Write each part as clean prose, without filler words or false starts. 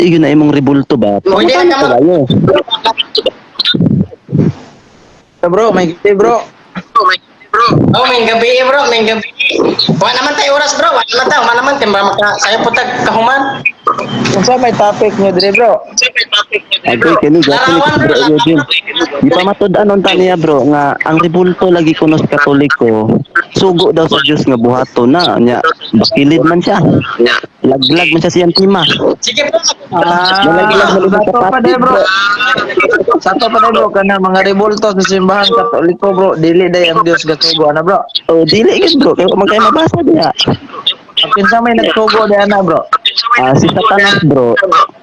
Yun na imong rebulto ba? Pwede Pangutana na ko kayo. Bro, may gabi, bro. Oh, may gabi eh, bro, may gabi. Wa naman tayo oras, bro, wa naman tayo, wa naman tayo maka sayo po tag kahuman. Unsa may topic niyo dire, bro? Agay kini gapon Larawan, ni bro, bro Eugene. Di pa matud-an unta niya, bro, nga ang rebulto lagi kuno sa Katoliko. Sugo daw sa Dios nga buhaton na nya bakilid man siya. Laglag man siya siyang tima. Sige, bro. Ah, Nalaglag man sa sa to pa kapatid, day, bro. bro. Sa to pa day, bro, kana mga rebulto sa simbahan Katoliko, bro, dili day ang Dios gasugo ana, bro. Oh, dili gid, bro, kay wa man kay mabasa diha. Ang kinsa may nagsugo day ana, bro? Ah, si Satanas, bro.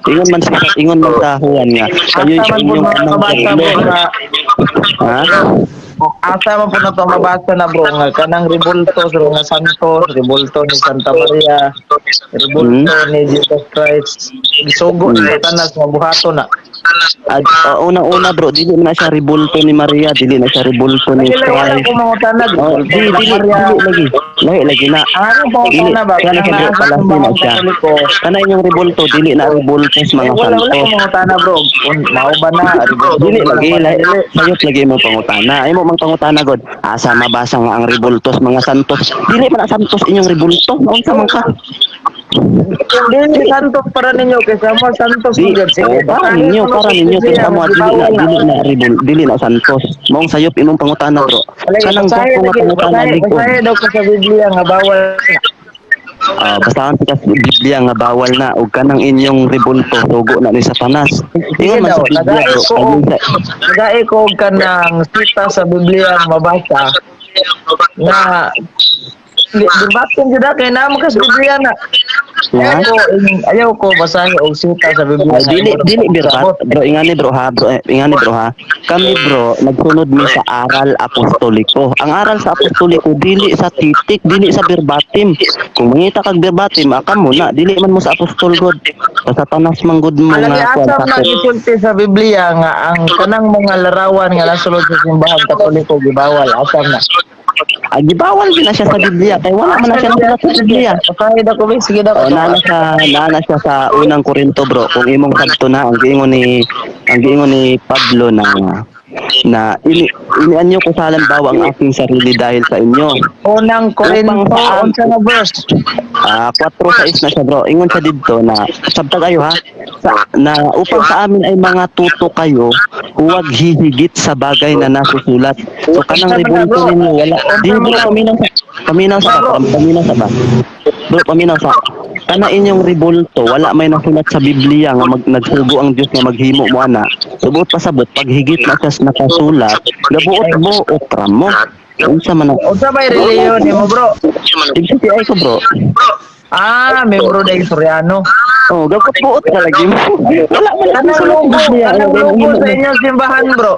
Ingon man sa Juan nga kayo Asa sa man po inyong mga amang mabasa, bro, Diablo. nga Ha? asa man po na to mabasa na, bro, nga kanang rebulto sa mga santos, rebulto ni Santa Maria, rebulto ni Jesus Christ, gisugo ni Satanas nga buhaton na. Ad, una-una, bro, dili man na siya rebulto ni Maria, dili na siya rebulto ni Dili wala Christ. ko mangutana, Oh, rebulto di ni dili Maria. dili lagi. Lahi lagi na. Ang akong Dili pangutana ba, kana kanang siya, bro, naa sa palasi na simbahan siya. Katoliko, Kana inyong rebulto dili na rebulto sa eh, mga wala wala santos. ko mangutana, bro. Un, mao ba na rebulto Dili ni lagi Maria? lahi sayop lagi mo pangutana. Imo mang pangutana god. Asa mabasa nga ang rebulto sa mga santos? Dili man na santos inyong rebulto. Naunsa man ka? Dili santos para ninyo kay sa mo santos Di, mo gyud, sige. oh, para Basahin ninyo, mo para sa ninyo Biblia pero sa nga mga dili na gibawal na. dili na rebul, dili na santos. Maong sayop imong pangutana, bro. Alay, Kanang basahin gwapo nga lagi, pangutana basahin, likod. basahin daw ko sa Biblia nga bawal na. Ah, basahan sa Biblia nga bawal na og kanang inyong rebulto sugo na ni Satanas. Sige Ingon man daw, sa Biblia, nagae bro. ko Kayo og sa nagae ko og kanang sita sa Biblia nga mabasa nga verbatim jud ah, kay naa man ka sa Biblia na. Ha? Ayaw ko ayaw ko basahin og sita sa Biblia Ay, nga dili imo na dili birbat pasabot. bro, ingani, bro, ha, bro, eh, ingani, bro, ha, kami, bro, nagsunod mi sa aral apostoliko. Ang aral sa apostoliko dili sa titik, dili sa verbatim. Kung mangita kag verbatim, akam mo na dili man mo sa apostol god, sa Satanas man god mo Alagi nga kuan asam na sakop. gisulti sa Biblia nga ang kanang mga larawan nga nasulod sa simbahan Katoliko gibawal, asam na? Ah, gibawal gid na siya sa Biblia kay wala man na Asa siya na nasulat sa sige, Biblia. basahin ako be, sige daw Oh, ko. naana siya sa Unang Korinto, bro. Kung imong kadto na ang giingon ni Pablo na na ini inianyo ko sa halimbawa ang aking sarili dahil sa inyo. Unang Upang Korinto, sa unsa nga verse? Ah, 4:6 na siya, bro. Ingon siya didto na sabtag ayo ha. Sa, na upang sa amin ay mga tuto kayo, huwag hihigit sa bagay na nasusulat. So Unsa kanang man na, rebulto bro? ninyo wala. Di, Unsa man bro, na? paminaw sa Bro, ba, paminaw sa ba. Bro, paminaw sa kana inyong rebulto, wala may nasulat sa Biblia nga nagsugo ang Dios nga maghimo mo ana. Subuot pasabot pag higit na siya sa nakasulat, gabuot mo okra mo. Unsa man ang unsa may relihiyon nimo, bro? MCCI ko, bro. Ah, membro dahil Soriano. Oh, gabot buot ka lagi mo. Wala man Kanang nasulat sa logo, Biblia kanang nga logo himo sa mo. inyong simbahan, bro.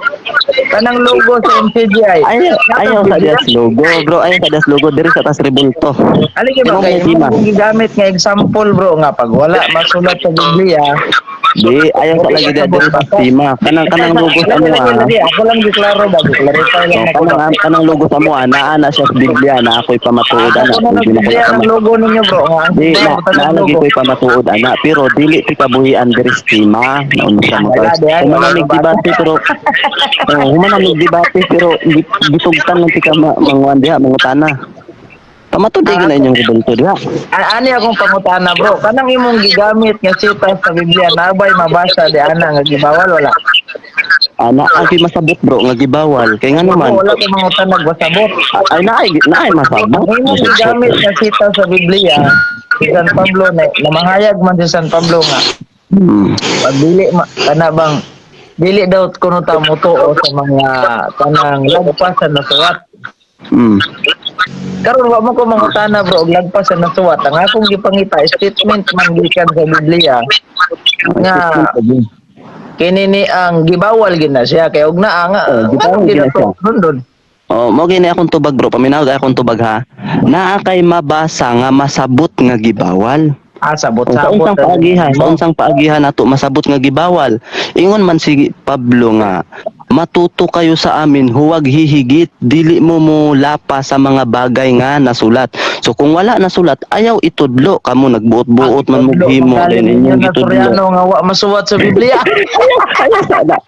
Kanang logo sa MCGI. Ayaw, Nasa ayaw sa Biblia. das logo, bro. Ayaw sa das logo diri sa tas rebulto. Aligi ba Imong kay may imo tima. kung gigamit nga example, bro, nga pag wala masulat sa Biblia, Di, ayaw sa dili lagi pasabot diri sa basta. tima. Kanang kanang logo sa Lagi amo lagi ah. lagi ako lang giklaro ba, gi-clarify lang Oh, ako ba. kanang kanang logo sa amo ah, naa na siya sa Biblia na ako'y pamatuod Ah, ana. ako na Hindi na ko nagbiblia ng pama logo ninyo, bro, nga ang Di simbahan na butang naa ng lagi logo. ko'y pamatuod ana, pero dili ti kabuhian diri sa tima. Naunsa Ah, mo wala ka. di ay, Human wala na mig mabasa. debate pero oh, human na mig debate pero gitugtan lang ti ka manguan diha mangutana. Pamatud Ang di na ako inyong rebulto diha. Ani akong pangutana, bro. Kanang imong gigamit nga sita sa Biblia nabay mabasa di ana nga gibawal wala? Ana ang masabot, bro, nga gibawal kay ngano Bro, man. wala ko mangutana basabot. Ay naay naay masabot. Ang imong gigamit nga sita sa Biblia si San Pablo na namahayag man si San Pablo nga pag dili ma, kana bang dili daw kuno ta motuo sa mga kanang lagpas sa nasuwat. Karon wa mo ko mangutana, bro, og lagpas sa nasuwat. Ang akong gipangita statement man gikan sa Biblia nga kini ni ang gibawal gid na siya kay og naa nga Oh, gibawal nganong gid na ginato siya. sundon. Oh, mo gini akong tubag, bro, paminaw akong tubag ha. Naa kay mabasa nga masabot nga gibawal. Ah, Oh, sa sabot-sabot unsang na paagihan, sa mo. unsang paagihan nato masabot nga gibawal. Ingon man si Pablo nga Matuto kayo sa amin, huwag hihigit, dili mo mo lapa sa mga bagay nga nasulat. So kung wala nasulat, ayaw itudlo kamo, nagbuot-buot man mo himo Magaling din ninyo inyong na gitudlo. Koreano nga wa masuwat sa Biblia.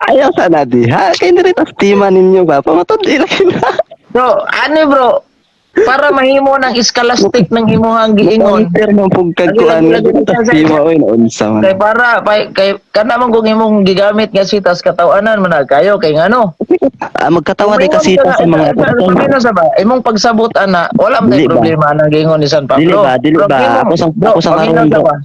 Ayaw sana diha. Kay diri tas tima ninyo ba? Pamatud-i lang na. So, ano bro, para mahimo ng scholastic ng imuhang giingon, Counter man pug kag Lagi, kuan lagi, nga lagi, diri tas lagi. tima oy, naunsa man. Kay para kay kana man kung imong gigamit nga sitas katawanan man na kayo kay ngano. Ah, magkatawa di kasi sa mga apostol. Pamino sa ba? Imong pagsabot ana, wala man Dili tay ba? problema anang giingon ni San Pablo. Dili ba? Dili Bro, ba? bro, Ako sang paminaw karon, sa bro. ba?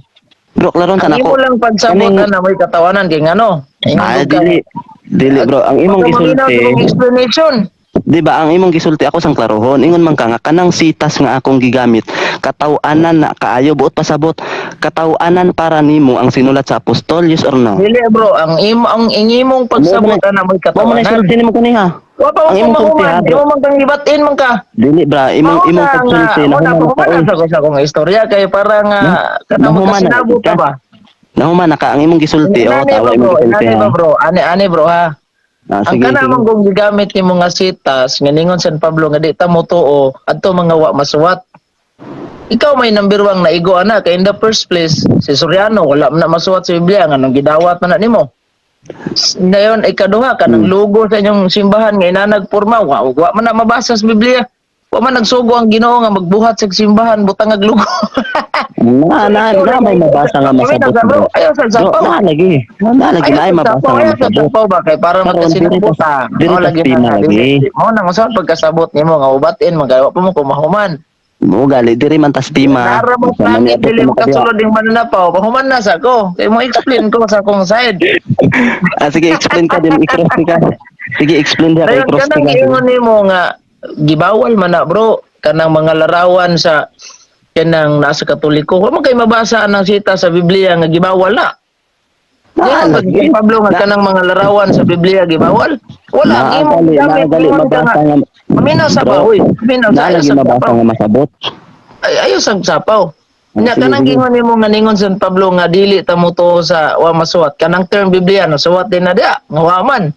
Bro, klaron Ang tan imo ako. lang pagsabot ana may katawanan kay ngano. Ingon Ah, gud ka. dili. Dili bro, ang imong Basta maminaw gisulti, sa imong explanation. di ba ang imong gisulti ako sang klarohon, ingon man ka nga kanang sitas nga akong gigamit, kataw-anan na kaayo buot pasabot, kataw-anan para nimo ang sinulat sa apostol, yes or no? Dili bro, ang imo ang imong pagsabot ana may Mo man katawanan. sulti nimo kaniha. Wa pa Ang mo imong sulti mahuman, ha, di bro. mo man kang gibatin man ka. Dili bra, imong Mao imong na pagsulti nga, na mao na human na pahuman oy. na sa ko sa akong istorya kay para nga kanang Nahuman na magkasinabot ka. ka ba? Nahuman na ka ang imong gisulti, oh, Inani tawa ba imong bro, gisulti inani ha. ba bro, ani ani bro ha. Ah, Ang sige, kana sige. man kung gigamit nimo nga sitas nga ningon San Pablo nga di ta motuo adto mga wa masuwat. Ikaw may number one naigo ana kay in the first place si Soriano wala man na masuwat sa Biblia nga nang gidawat man na nimo. Ngayon ikaduha kanang logo sa inyong simbahan nga inanag porma wa wa man na mabasa sa Biblia. Wa man nagsugo ang Ginoo nga magbuhat sa simbahan butang ag logo. Na na na may mabasa nga masabot bro. Ayaw sa Bro, sapaw. na lagi. Na lagi na ay Ayaw sa mabasa sapaw, nga ayaw sa masabot. sapaw ba kay para Karon, magkasinabot ta. diri Mao tas lagi tima na lagi. Mao nang usahan pagkasabot nimo nga ubatin magawa pa mo kumahuman. Mo gali diri man tas tima. Nara mo Unsa man langit niabot dili mo mo kadiha. kasulod ning mananapaw. Pahuman na sa ko. Kay mo explain ko sa akong side. Ah, sige, explain ka din, i-cross ka. Sige, explain diha kay Dayon cross kanang ka. giingon nimo nga gibawal man na bro kanang mga larawan sa kanang nasa Katoliko. Wa man kay mabasa ang sita sa Biblia nga gibawal na. Na Di ba lagi. pag Pablo nga kanang mga larawan sa Biblia gibawal? Wala ang imong Gali, na gamit gali ingon ka mabasa nga. nga. Paminaw sa ba, Bro, uy. Paminaw sa Na ayaw lagi sa mabasa sapaw. nga masabot. Ay, ayaw sa sapaw. Ah, Nya sige, kanang sige. gingon nimo nga ningon San Pablo nga dili ta motuo sa wa masuwat. Kanang term Biblia no suwat din na diya nga wa man.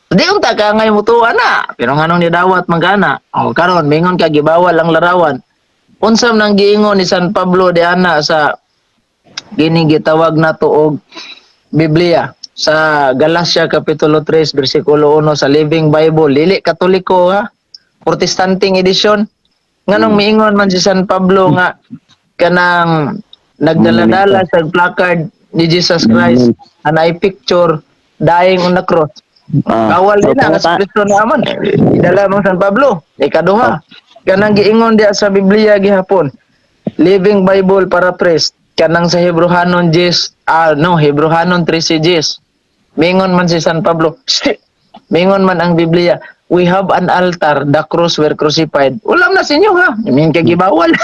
Di unta ka ngay mutuo na. Pero nganong nidawat man kana. O karon mingon ka gibawal ang larawan. Unsa man ang giingon ni San Pablo diana sa gining gitawag nato og Biblia sa Galacia kapitulo 3 bersikulo 1 sa Living Bible, dili Katoliko ha, Protestanting edition, nganong miingon man si San Pablo nga kanang nagdaladala sa placard ni Jesus Christ anay picture dying on the cross? Ah, Bawal so, din na kasi Kristo na aman. Idala mo San Pablo. Ikaduha, kanang giingon diya sa Biblia gihapon. Living Bible paraphrase kanang sa Hebrohanon 10, ah no, Hebrohanon 13 10. Mingon man si San Pablo. Mingon man ang Biblia. We have an altar, the cross were crucified. Ulam na sa inyo ha. Mingon kay gibawal.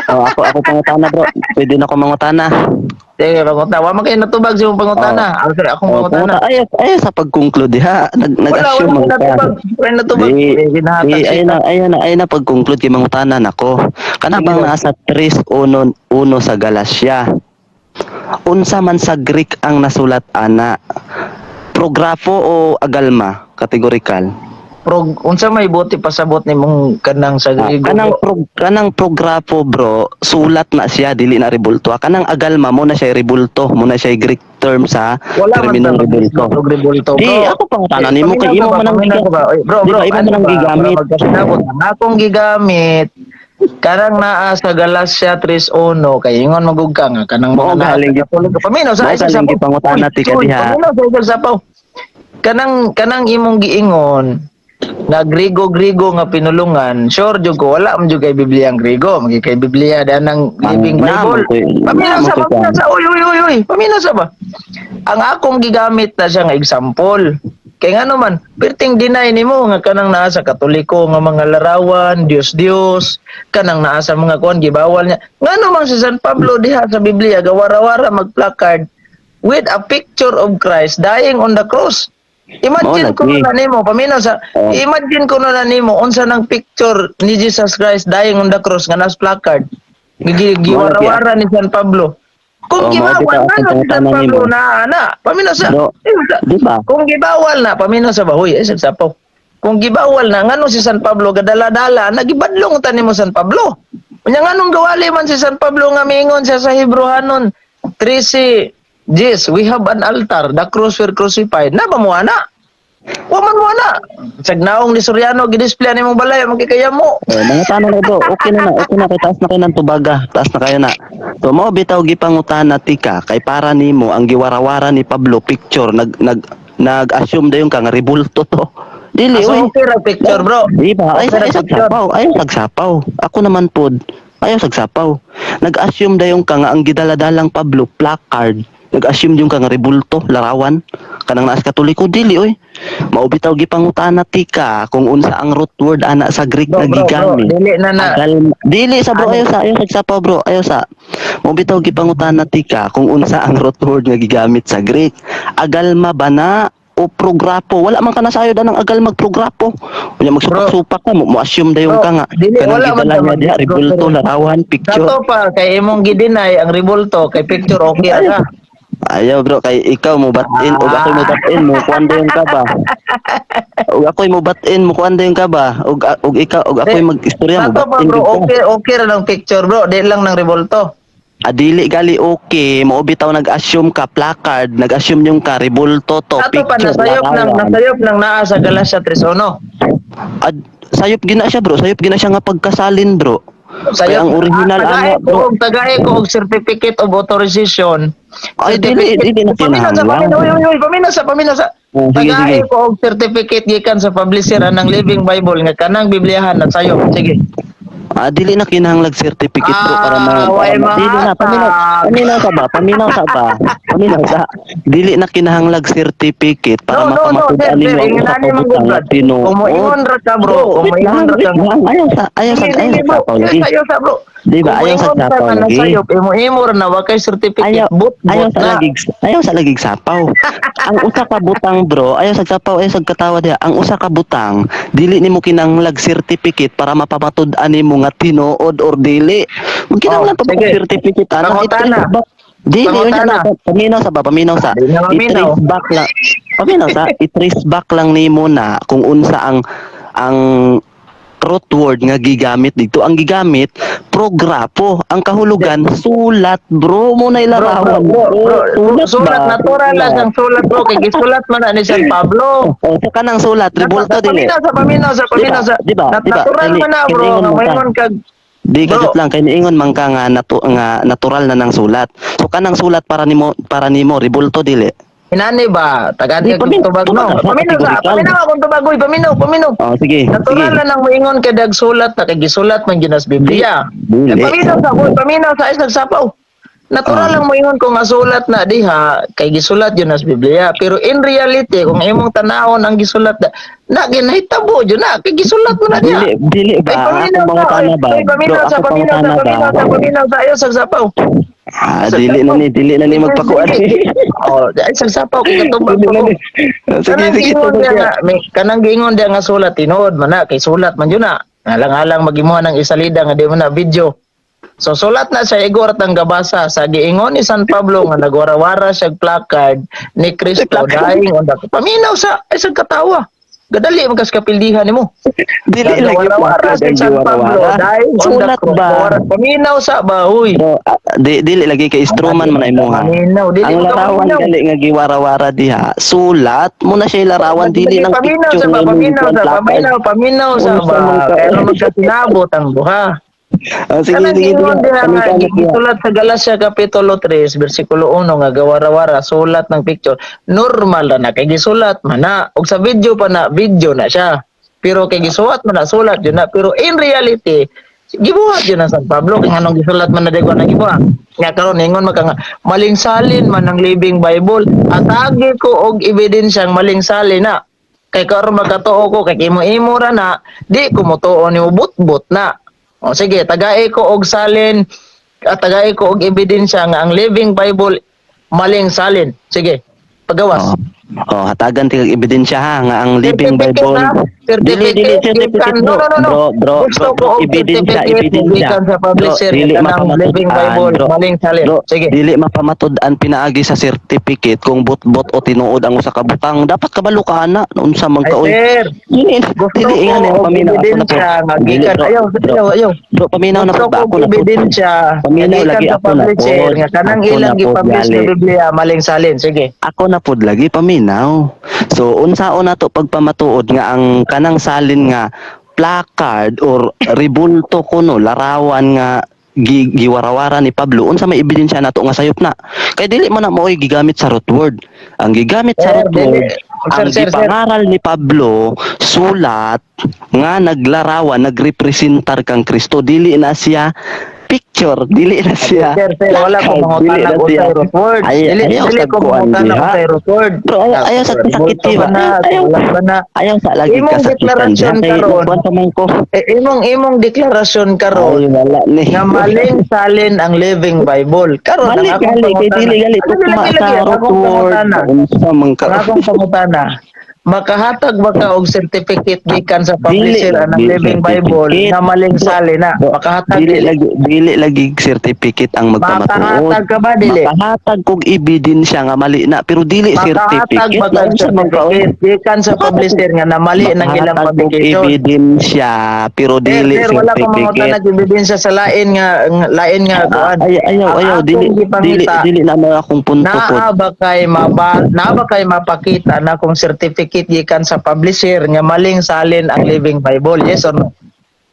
Oh, ako ako pangutana bro. Pwede na ako mangutana. Sige, pangutana. Wa man kayo natubag sa imong pangutana. Ah, sorry, akong Oh, pangutana. panguta ay ay sa pag-conclude ha. Nag Wala, nag-assume wala man ka. natubag. Wala natubag. Di, Ginahatag di, siya. ayun na, ayun na, ayun na pag-conclude kay mangutana nako. Kana Sige, bang bro. nasa 3:1 sa Galacia? Unsa man sa Greek ang nasulat ana? Prografo o agalma? Categorical. Pro, unsa may buti pasabot nimong kanang sa Ah, Griego? kanang prografo bro, sulat na siya dili na rebulto. Ah, kanang agalma mo na siya rebulto, mo na siya Greek term sa Wala man terminong ta rebulto. og rebulto, Di, bro. ako pangutana nimo kay imo man ang Paminaw ka ba? Oy, bro, Di bro, ba, imo ano man ang ba? gigamit. Para magkasinabot. Ang akong gigamit kanang naa sa Galacia 3:1 kay ingon magug ka nga kanang Mao mga naa galing sa Katoliko. Paminaw sa mao isa galing sapaw. gipangutana Uy, ti ka uy, diha. Paminaw sa isa sapaw. Kanang kanang imong giingon nga Griego-Griego nga pinulungan, sure jud ko wala man jud kay Biblia ang Griego, magi kay Biblia danang Living Ah, Bible. naman ko'y- Paminaw naman sa ko'y paminaw sa uy uy uy uy, paminaw sa ba? Ang akong gigamit na siya nga example. Kay ngano man, perting deny nimo nga kanang naa sa Katoliko nga mga larawan, Dios Dios, kanang naa sa mga kuan gibawal niya. Ngano man si San Pablo diha sa Biblia gawara-wara mag-placard with a picture of Christ dying on the cross. Imagine Mao ko lagi. na nimo, paminaw sa Oh. imagine ko na nimo unsa nang picture ni Jesus Christ dying on the cross nga nas placard. Mao lagi. Giwara-wara ni San Pablo. Kung Oh, mao gibawal bitaw na akong si San pangutana Pablo nimo. na ana. Paminaw sa. Bro, Eh, di ba? Kung gibawal na, paminaw sa bahoy, eh sapaw. Kung gibawal na, ngano si San Pablo gadala-dala, nagibadlong ta nimo San Pablo. Unya nganong gawali man si San Pablo nga miingon siya sa Hebrehanon 13, "Yes, we have an altar, the cross were crucified." Na ba mo ana? Wa man mo ana. Sag naong ni Soriano gidisplay nimong balay, magkikaya mo. Oh, mga tanong na, bro, okay na na, okay na kay taas na kayo ng tubaga, taas na kayo na. So mao bitaw gipangutana tika kay para nimo ang giwarawara ni Pablo picture, nag nag nag-assume dayon ka nga rebulto to. Dili Ah, so oy. okay ra picture, bro. Di ba? Ay, Okay ra ay picture. sagsapaw, ay sagsapaw. Ako naman pod, ayaw sagsapaw. Nag-assume dayon ka nga ang gidaladalang Pablo placard. Nag-assume dayon ka nga rebulto, larawan. Kanang naas Katoliko, dili oy. Mao bitaw gipangutana tika kung unsa ang root word ana sa Greek Bro, nga bro, bro, gigamit. dili na na. Agal, dili sa bro, Ano? ayaw sagsapaw, bro, ayaw sa. Mao bitaw gipangutana tika kung unsa ang root word nga gigamit sa Greek. Agalma ba na o prograpo? Wala man ka nasayod anang agalmag prograpo. Unya magsupak-supak ka mo, mo assume dayon Bro, ka nga dili, kanang wala man gidala ka niya diha mag- rebulto, larawan, picture. Kato pa kay imong gidinay ang rebulto kay picture, okay ra ka. Ayaw, bro, kay ikaw mo batin ug ako'y mo batin mo kuan dayon ka ba? Ug ako'y mo batin mo kuan dayon ka ba? Ug ug ikaw ug ako'y mag-istorya mo Kato pa, batin bro, gid ka. okay okay ra ng picture, bro, di lang ng rebulto. Adili gali okay, mao bitaw nag-assume ka placard, nag-assume yung ka rebulto to, Kato pa picture, nasayop nang larawan. nasayop nang naa sa Galatia 3:1. Ad, sayop gina siya, bro, sayop gina siya nga pagkasalin, bro. Kaya ang original Ah, tagae ana, ko bro. tagae ko og certificate of authorization. Ay, dili, dili na Paminaw sa kinahanglan. paminaw, uy, uy, uy, paminaw sa paminaw sa. Oh, sige, Tagae sige. ko og certificate gikan sa publisher anang Living Bible nga kanang Bibliyahan na sayop. Sige. Ah, dili na kinahanglag certificate, bro, para ma, Ah, para way dili na paminaw, mahatag. paminaw sa ba, paminaw sa ba, paminaw sa. Dili na kinahanglag certificate para No, no, no, sir, mapamatud-an sir, nimo ang usa ingon ka ani man butang gud, nga Brad. tinuod. Kung moingon ra ka, bro, kung Wait moingon lang, ra wait ka. lang. Ayaw sa, Dili, ayaw dili, sa bro. sapaw Ayaw lagi. sa, ayaw sa, bro. Di ba? Kung Ayaw sa moingon ka sapaw nga lagi. nasayop, imo-imo ra na wa kay certificate, Ayaw, but ayaw but sa na. lagig, ayaw sa lagig sapaw. Ang usa ka butang, bro, ayaw sa sapaw, ayaw sa katawa diha. Ang usa ka butang, dili nimo kinahanglag certificate para mapamatud-an nimo nga tinuod or dili. Magkinahanglan Oh, pa ba sige. og certificate ana? Pangutana. I-trace back. Dili yun siya Pangutana. na. Paminaw sa ba? Paminaw sa. Di na maminaw. I-trace back lang. Paminaw sa. I-trace back lang nimo na kung unsa ang root word nga gigamit dito. Ang gigamit, prograpo. Ang kahulugan, sulat, bro. Mo na Bro, bro, ilarawan. bro, bro, Sulat sulat ba? natural lang ang sulat, bro, kay gisulat man na ni San Pablo. O, sa kanang sulat, rebulto dili. Paminaw sa, paminaw sa, paminaw sa. Diba? Diba? Diba? Natural man na, bro, Kiniingon nga man ka. moingon kag Di Bro. kajut lang kay niingon man ka nga, nga natural na ng sulat. So kanang sulat para nimo rebulto dili. Inani ba? Tagaan Di, ka kung tubag no. tubag ka, Paminaw sa, categorical. paminaw akong tubag, uy, paminaw, paminaw. Oh, sige, Natural sige. na nang moingon kay dag sulat na kay gisulat man gyud sa Biblia. Dili. Eh, paminaw sa, boy, paminaw sa isang sapaw. Natural Ah. lang moingon ko nga sulat na diha kay gisulat yun sa Biblia. Pero in reality, kung imong tanawon ang gisulat na, na ginahitabo jud na kay gisulat mo na diha. Dili, dili Ay, ba? paminaw Ako sa, pangutana ba? ay, paminaw Bro, sa, ako paminaw sa, pangutana paminaw ba? sa, paminaw sa, ayaw sa sapaw. Ah, dili na ni magpakuan. Oh, ay sa sapaw kay katubag Dili pa na ko. ni. Sige, Kanang sige, giingon tubag diya ka. nga, may, kanang giingon diya nga sulat tinuod man na kay sulat man jud na. Alang-alang magimuha ng isalida nga di mo na video. So sulat na siya igor tang gabasa sa giingon ni San Pablo nga nagwarawara siya placard ni Kristo Placard. dying on the paminaw sa ay sa katawa. Gadali man kas kapildihan nimo. Dili lagi Nagwarawara placard si ang San Pablo giwarawara. dying on the Sulat cross. ba? Paminaw sa ba huy. Bro, ah, dili lagi kay Stroman man ay imuha. Paminaw dili Ang mo ka larawan paminaw. gali nga giwarawara diha, sulat mo na siya larawan dili ng Paminaw picture sa ba, nga imong paminaw gikuan sa, placard. paminaw, paminaw sa Unsa ba. man ka- Pero magkasinabot ang duha. Ah, sige, Kanang sige, sige. giingon diha nga Paminaw na siya. gisulat sa Galacia kapitulo 3 bersikulo 1 nga gawarawara sulat ng picture. Normal ra na kay gisulat man na ug sa video pa na video na siya. Pero kay gisuwat man na sulat yun na pero in reality gibuhat yun ang San Pablo kay nganong gisulat man na dagwa na gibuhat. Nga karon ingon man ka nga maling salin man ang Living Bible. Atagi ko og ebidensyang maling salin na. Kay karon makatuo ko kay imo-imo ra na di ko motuo nimo but-but na. O sige, tagae ko og salin at tagae ko og ebidensya nga ang Living Bible maling salin. Sige, pagawas. Oh, oh, hatagan ti kag ebidensya ha nga ang Living Certificate Bible na, Dili, dili Certificate certificate, gikan, bro. no, no, no, no. Bro, bro, Gusto bro, ko bro, og ebidensya, certificate ebidensya. gikan sa Bro, publisher dili nga kanang Living mapamatud-an, Bible bro. maling salin. Bro, Sige. dili mapamatud-an pinaagi sa certificate kung bot-bot o tinuod ang usa ka butang. Dapat kabalo ka ana unsa man Ay ka, oy. sir, Dili, gusto dili ko ingani og paminaw ako na po. ebidensya nga Dili, gikan, bro, ayaw, bro. ayaw, ayaw. Bro, paminaw na Gusto po ba ko ako na po. ebidensya nga Paminaw gikan lagi sa ako na publisher pod. nga kanang Ako na ilang pod gi-publish gali. nga Biblia maling salin. Sige. Ako na pod lagi paminaw. So unsaon nato pagpamatuod nga ang kanang salin nga placard or ribulto kuno, larawan nga giwarawara ni Pablo, unsa may ebidensya nato nga sayop na? Kay dili man na maoy gigamit sa root word. Ang gigamit sa Sir, root dili. word, Sir, ang sir, sir. gipangaral ni Pablo, sulat nga naglarawan, nagrepresentar kang Kristo. Dili na siya picture, dili na siya Sir, sir, wala ko placard, dili mangutana na og siya. unsay root word. Ay, Dili, ayaw dili sa ko kuan mangutana diha. unsay root word. Bro, ayaw, ayaw sa sakit Multo ba? ba na, Ayaw, wala ba na. ayaw sa lagi Imong kasakitan diha deklarasyon kay karon, nagkuan pa man ko. eh, imong deklarasyon karon Ay, wala ni. nga maling salin ang Living Bible. Karon Mali ang akong gali kay pangutana. dili gali Ano tukma lagi sa lagi ang root akong word. pangutana? Unsa man ka? Ang akong pangutana, makahatag ba ka og certificate gikan sa Dili publisher anang lagi Living Bible certificate. nga maling Bro, salin na? bro, Makahatag dili dili? lagi, dili lagi certificate ang magpamatuod. Makahatag ka ba dili? Makahatag kog ebidensya nga mali na, pero dili Makahatag certificate. ba kag Unsa man ka, oy? certificate gikan sa publisher nga namali ng ilang Makahatag kog publication? ebidensya pero Sir, dili sir, wala ko certificate. mangutana og ebidensya sa lain nga kuan. Ay, ayaw, Ang ayaw, akong dili, dili, gipangita, dili na mo akong punto pod. Naa ba kay mapakita na kung certificate gikan sa publisher nga maling salin ang Living Bible? Yes or no?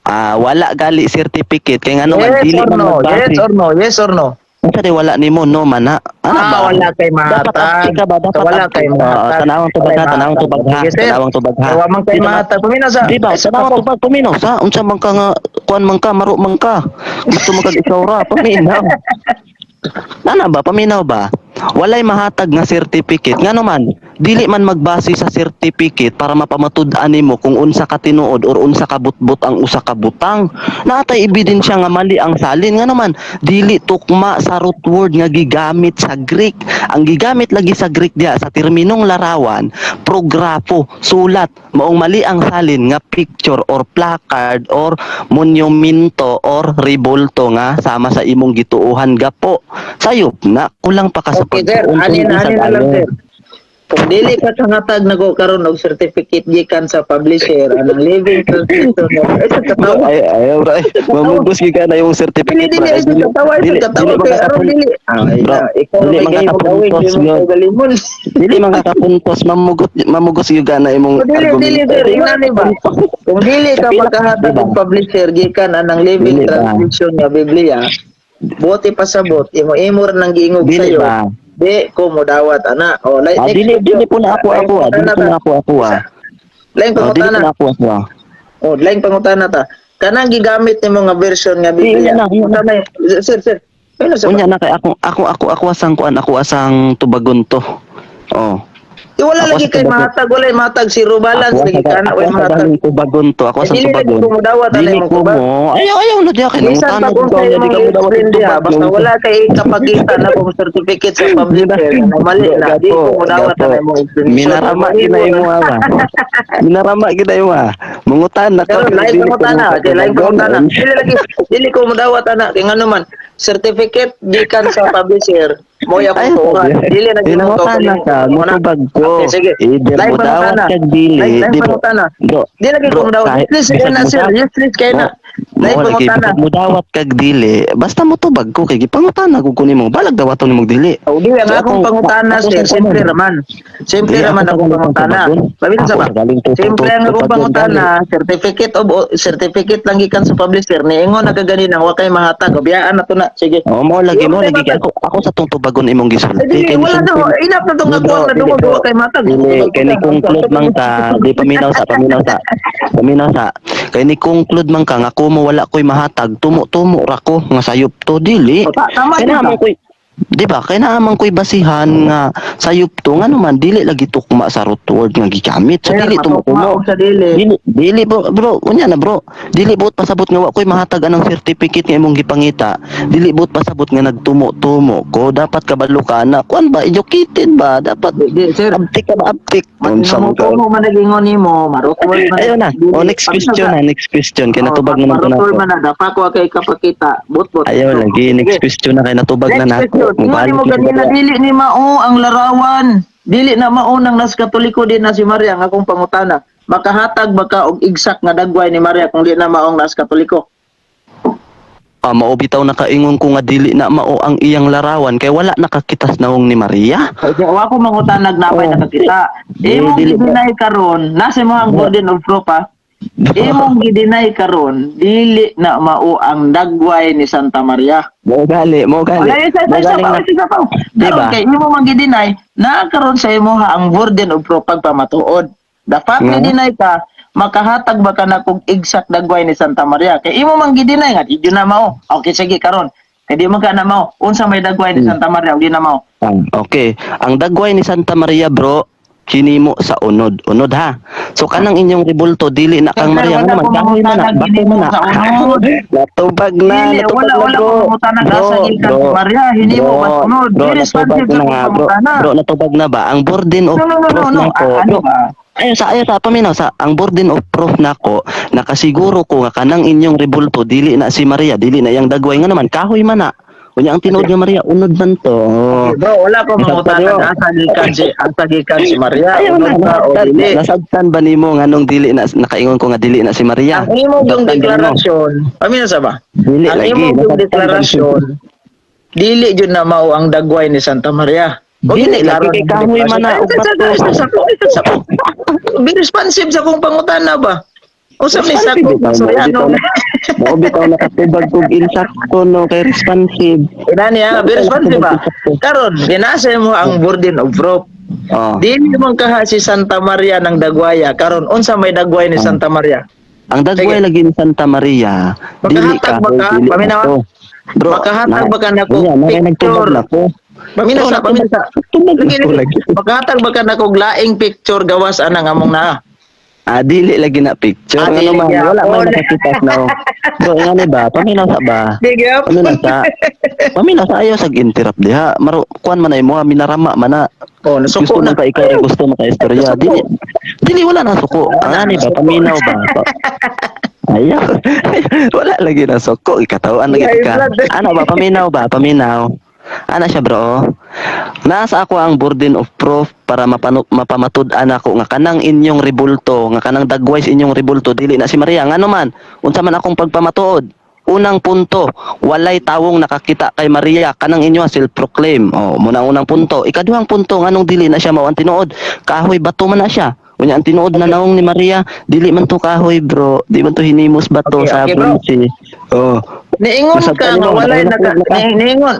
Ah, wala gali certificate kay ngano man Yes dili or man no? magbase. Yes or no? Yes or no? Unsa di wala nimo no man na? Ana Ah, ba? wala kay Dapat mahatag. abti ka ba? So, Dapat wala abti kay ka. mahatag. Tanawang tubag Wala ha, kay tanawang mahatag. tubag ha, Sige, sir. tanawang tubag ha. Wa man kay Di naman- mahatag. Paminaw sa Di ba? ay, sa Tanawang ako. tubag, paminaw sa unsa man ka nga kuan man ka, maro man ka. Gusto man kag ikaw ra, paminaw. Nana ba, paminaw ba? Walay mahatag nga certificate. Ngano man, dili man magbase sa certificate para mapamatud-an nimo kung unsa ka tinuod or unsa ka butbot ang usa ka butang. Naatay ebidensya nga mali ang salin. Ngano man, dili tukma sa root word nga gigamit sa Greek. Ang gigamit lagi sa Greek diha sa terminong larawan, prografo, sulat, maong mali ang salin nga picture or placard or monumento or rebolto nga sama sa imong gituohan gapo. Sayop na, kulang pa ka sa Okay, sir. pagtuon Ani kung na, unsa ani na lang, ayo. sir. Kung dili ka kangatag nako karon og certificate gikan sa publisher anang Living Translation ay sa Bro, katawa. ay, ay, bro, ay, mamugos gyud ka na yung Dili certificate, dili bro. ay Ay, sa dili, katawa, ay sa dili, katawa dili kay aron dili. Ay bro, na, ikaw dili may kay makakapuntos gawin yun. mo galimon. Dili makakapuntos, mamugos gyud ka na imong Dili dili argumento. sir, ingani ba? Kung dili ka Kapila- makahatag diba? og publisher gikan anang Living Dili ba? Translation nga Biblia, bote pasabot, imo imo ra nang giingog Dili sayo. ba? Di ko mo dawat ana. O like Ah, next dili, dili question. po na ako Lain ako ah. Dili pangutana po na ta. ako ako ah. Lain Oh, dili po pangutana. na ako ako ah. O lain pangutana ta. Kanang gigamit nimo nga version nga Di, Biblia. unya na, unya na. Unsa may, sir, sir. Ano sa Unya na kay ako asang kuan, ako asang tubagon to. Oh. Di wala Ako lagi sa kay tubagon. mahatag, wala mahatag zero balance Ako lagi sa kana ako way sa mahatag. galing tubagon to, ako Eh, sa dili lagi tubagon. ko modawat ana Dili imong ko tubag. mo. Ayaw, ayaw na diya kay Bisan nangutana pag ko unsa niya di imong ka mo dawat og explain diha, tubag. basta wala kay kapakita na kung certificate sa publisher na mali na, di ko Gapo, modawat gapo. ana imong explanation. Minarama gid na imo ah, ba. Minarama gid na imo ah. Mangutan na ka Pero pero lain dili ko pangutana, mo okay, lain katubagon. pangutana. Dili lagi, dili ko modawat ana kay ngano man certificate gikan sa publisher, mo ya Ay, akong tuohan. Dili na gyud mo Dinangutan na ka, motubag ko. Okay, sige. Either Lain mo dawat pangutana. kag dili, Lain lain di ba? pangutana. Bro, Di lagi ko bro, modawat. kahit Useless kay bisag na mo sir, dawat, useless kay na. Lain mo lagi pangutana. bisag mo dawat kag dili, basta mo tubag ko kay gipangutana ko nimo, balag dawaton nimo dili. Oh, di ang So akong ako, pangutana ako sir, sa simple kuan. raman. Simple Di ako raman sa akong galing pangutana. tubagon. Pabili Ako sa ba? sa galing Simple ang akong tubagon pangutana, gali. certificate of certificate lang gikan sa publisher niingon na kaganinang wa kay mahatag. Biyaan na to na. Sige. Oh, mo Di lagi wa mo kay lagi kay mahatag. ako sa tong tubagon imong Ay, gisulti dili, kay ni wala na. simple. Inap na tong Di ako bro, ang dili nadungog bro. wa kay matag. Dili Tubag kay ko ni na. conclude man ka, di paminaw sa, paminaw sa. Paminaw sa. Kay ni conclude man ka nga kumo wala ko'y mahatag, tumo-tumo ra ko nga sayop to dili. O, tama Kay din naman ta. ko'y Di ba? Kay naa man ko'y basihan nga sayop to, nga naman dili lagi tukma sa root word nga gigamit. So Sir, dili matukma tumutumo. og sa dili. Dili dili bro, bro, unya na bro. Dili buot pasabot nga wa ko'y mahatag anang certificate nga imong gipangita. Dili buot pasabot nga nagtumo-tumo ko. Dapat kabalo ka na. Kuan ba, educated ba? Dapat Di, sir. abtik ka ba, abtik? Unsa man ka? Matinamo man nagingon nimo, ma-root word man. Ayun na. Dili. Oh, next question na, next question. Kay natubag naman ko na Ma-root word to. man na dapat ko kay kapakita. Bot-bot. Ayaw lagi, next question na kay natubag na Next nako. question. Ingon nimo Mubalik na ganina ba? dili ni mao ang larawan. Dili na mao nang nas Katoliko din na si Maria ang akong pangutana. Makahatag ba ka og exact nga dagway ni Maria kung di na maong nas Katoliko? Ah, mao bitaw nakaingon ko nga dili na mao ang iyang larawan kay wala nakakitas naong ni Maria. Kaya wa ko mangutanag na Oh. nakakita. Dili, Imong dili ba? gideny karon, nasa mo ang burden of proof ah. Imong gideny karon, dili na mao ang dagway ni Santa Maria. Mo gali, mo gali. Wala, isa, isa, Mo isa gali pa, nga. isa pa. Diba? Karon kay imo man gideny, naa karon sa imo ha ang burden of proof pagpamatuod. Dapat Nga. ni deny ka, makahatag ba ka na kung exact dagway ni Santa Maria? Kay imo man gideny nga, di na mao. Okay, sige karon. Kay di man ka na mao. Unsa may dagway ni Santa Maria, di na mao. Ah, okay. Ang dagway ni Santa Maria, bro, hinimo sa unod. Unod ha. So kanang inyong rebulto dili na kang Sir, Maria wala nga naman ko kahoy man na, mangutanag bato man hinimo na. sa unod. Natubag na, Dili, natubag wala na, wala bro. ko mangutanag Bro, asa gikan bro, si Maria, hinimo bro, ba sunod? bro, Di natubag responsive sa na akong nga, bro. pangutana. Bro, natubag na ba? Ang burden of No, no, no, no, proof no. nako, Ah, ano bro, ba? ayo sa paminaw sa ang burden of proof nako, nakasiguro ko nga kanang inyong rebulto dili na si Maria, dili na iyang dagway nga naman kahoy man na. Unya ang tinuod nga Maria unod man to. Okay, bro, wala ko Nasabtan mangutanag mo. asa gikan si Maria, Ayaw na, unod ba o nasabtan, dili? nasabtan ba nimo nganong dili na nakaingon ko nga dili na si Maria? Ang imo yung Nasabtan ba nimo? deklarasyon, paminaw sa ba? Dili Ang lagi. imo yung Nasabtan ba nimo? deklarasyon, dili jud na mao ang dagway ni Santa Maria. O Dili klaro lagi kay ng kahoy man na ug deklarasyon. bato. Ay, sa ko. Be responsive sa akong pangutana ba? Usap ni sa Responsive ko, bitaw, mao Soriano. bitaw na- mao bitaw nakatubag kog insakto no kay responsive. Inani ha, be responsive ba? Karon, ginasa mo ang burden of proof. Oh. Dili man kaha si Santa Maria ng Dagwaya. Karon, unsa may dagway ni Santa Maria? Ang dagway Sige. lagi ni Santa Maria, dili Makahatag ka ba ka? dili Paminaw? bato. Bro, Makahatag ba ka nako Unya, na nagtubag picture? na ko. Paminaw sa, paminaw sa. Tubag na Lagi, ko lagi. lagi. Makahatag ba ka nako laing picture gawas anang among naa? Ah, dili lagi na picture. Ah, Ano dili man, gyapon. wala man nakakitas na. Oh. Bro, ngani ba? Paminaw sa ba? Di gyapon. Paminaw sa. Paminaw sa ayaw sag interrupt diha. Maro kuan man ay mo minarama man na. Oh, nasuko Gusto na. man ka ikaw rin gusto mo ka istorya. Nasuko. Dili dili wala na suko. Wala Ang na, ani ba nasuko. paminaw ba? Ayaw. Wala lagi na suko. Ikatawaan lagi High ka. blood. Ano ba paminaw ba? Paminaw. Ana siya bro. Nasa ako ang burden of proof para mapamatud-an ako nga kanang inyong rebulto, nga kanang dagway sa inyong rebulto dili na si Maria. Ngano man, unsa man akong pagpamatuod? Unang punto, walay tawong nakakita kay Maria kanang inyo self-proclaim. Oh, muna ang unang punto. Ikaduhang punto, nganong dili na siya mao ang tinuod? Kahoy bato man na siya. Unya ang tinuod na naong ni Maria, dili man to kahoy bro, di man to hinimos bato Okay, sa okay, bro. bronze. Oh. Niingon ka Nasabtan nga mo, walay naka nakaulo ka. niingon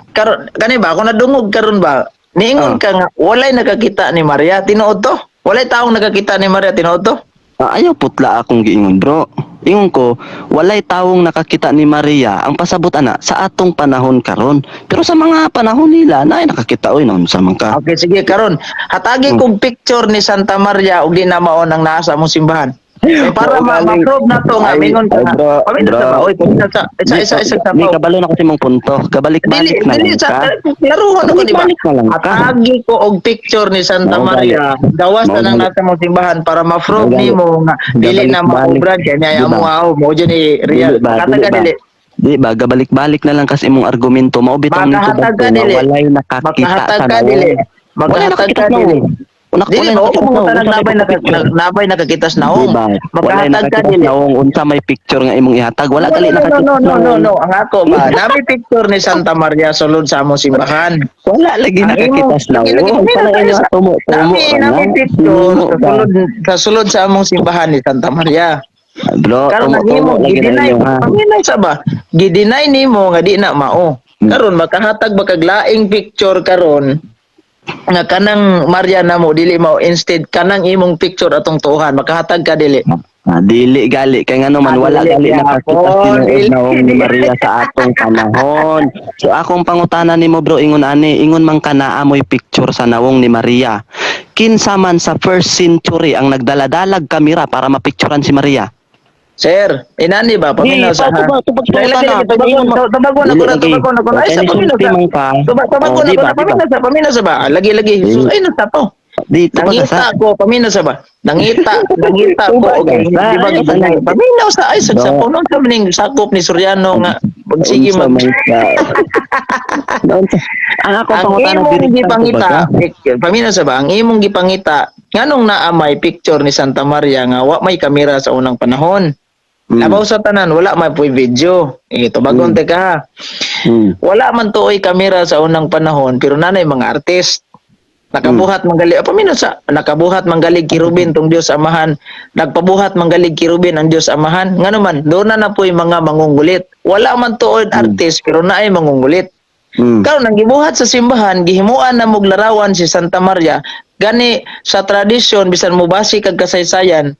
karon kani ba ako nadungog karon ba? Niingon Ah. ka nga walay nakakita ni Maria tinuod to. Walay taong nakakita ni Maria tinuod to. Ah, ayaw putla akong giingon, bro. Ingon ko, walay tawong nakakita ni Maria ang pasabot ana sa atong panahon karon. Pero sa mga panahon nila, naay nakakita oy noon sa man ka. Okay sige karon hatagi kog picture ni Santa Maria ug di na mao nang naa sa among simbahan. Eh, para Oo, galing. ma-prove na to nga Ay, mingon ka ay, nga. bro, Paminaw bro. sa ba? Oy, paminaw sa isa isa isa sa Ni kabalo na kasi mong punto. Kabalik-balik Dili na dili lang sa ka. laruhan ako di ba? Kabalik-balik na lang ka. Hatagi ko og picture ni Santa Mao Maria. Gawas na Mao nang gali. nasa mong simbahan para ma-prove Mao gali. nimo nga dili na Gabalik-balik. maobra kay niya Di ba? amo aw mo dyan ni real. Dili ba? Kataga Dili ba? dili. Di ba? Gabalik-balik na lang kasi imong argumento. Mao bitaw nito Makahatag bato ka nga dili. walay nakakita Makahatag sa ka dili. naong. Walay Makahatag nakakita ka sa dili. naong. Unak Dili walay ba nakakita ako sa naong. mga Unsa may nabay naka picture? nabay nakakitas naong. Di ba? Walay Makahatag ka nakakita sa dili. naong unsa may picture nga imong ihatag. Wala No, gali no, no, nakakita no, sa no, no, naong. no. Ang ako ba, nami picture ni Santa Maria sulod sa among simbahan. Wala lagi Ang nakakita imo, sa lagi, lagi, naong. pamilya Kana tayo inyo sa, tumo tumo nami, ra nami na. picture Hinimo ba? sa sulod sa among simbahan ni Santa Maria. Bro, Karon tumo ang tumo imo lagi na gideny, inyo ha. paminay sa ba? Gideny nimo nga di na mao. Karon makahatag ba kag laing picture karon nga kanang Maria na mo dili mao instead kanang imong picture atong tuohan makahatag ka dili? Ah, dili gali kay ngano man Ah, wala dili gali nakakita gyapon, tinuod dili. nawong ni Maria sa atong panahon. So akong pangutana nimo, bro, ingon ani, ingon man ka naa moy picture sa nawong ni Maria. Kinsa man sa first century ang nagdala-dalag kamera para mapicturan si Maria? Sir, inani ba paminaw Di, sa ha? tubag Lagi, pangutana. lagi, tubagon ako Dili na, lagi. tubagon ako na. Ay, Okay, sa paminaw nisulti sa. man ka. Tubagon Oh, ako di na, ba, di ba? paminaw sa ba? Ah, lagi, lagi. Dili. Sus, ay, nasapaw. Di tubag Nangita sa. ko, paminaw sa ba? Nangita ko, Tubag okay, sa. di ba Ay, gibanay? Paminaw sa, ay, No. sagsapaw. Noon sa maning sakop ni Soriano nga, magsige Unsa mag. man ka. Unsa? Ang akong Ang pangutana imong direkta gipangita, tubag, ha? paminaw sa ba? Ang imong gipangita, nganong naa may picture ni Santa Maria nga wa may kamera sa unang panahon? Labaw sa tanan, wala may puy video. Eh, tubagon teka ha. Wala man tuoy kamera sa unang panahon, pero nanay mga artist. Nakabuhat manggali, paminaw sa nakabuhat manggalig kirubin tong Dios Amahan, nagpabuhat manggalig kirubin ang Dios Amahan. Ngano man, doon na na po'y mga mangungulit. Wala man tuoy artist pero naay mangungulit. Karon ang gibuhat sa simbahan, gihimuan na mog larawan si Santa Maria. Gani sa tradisyon bisan mo basi kag kasaysayan,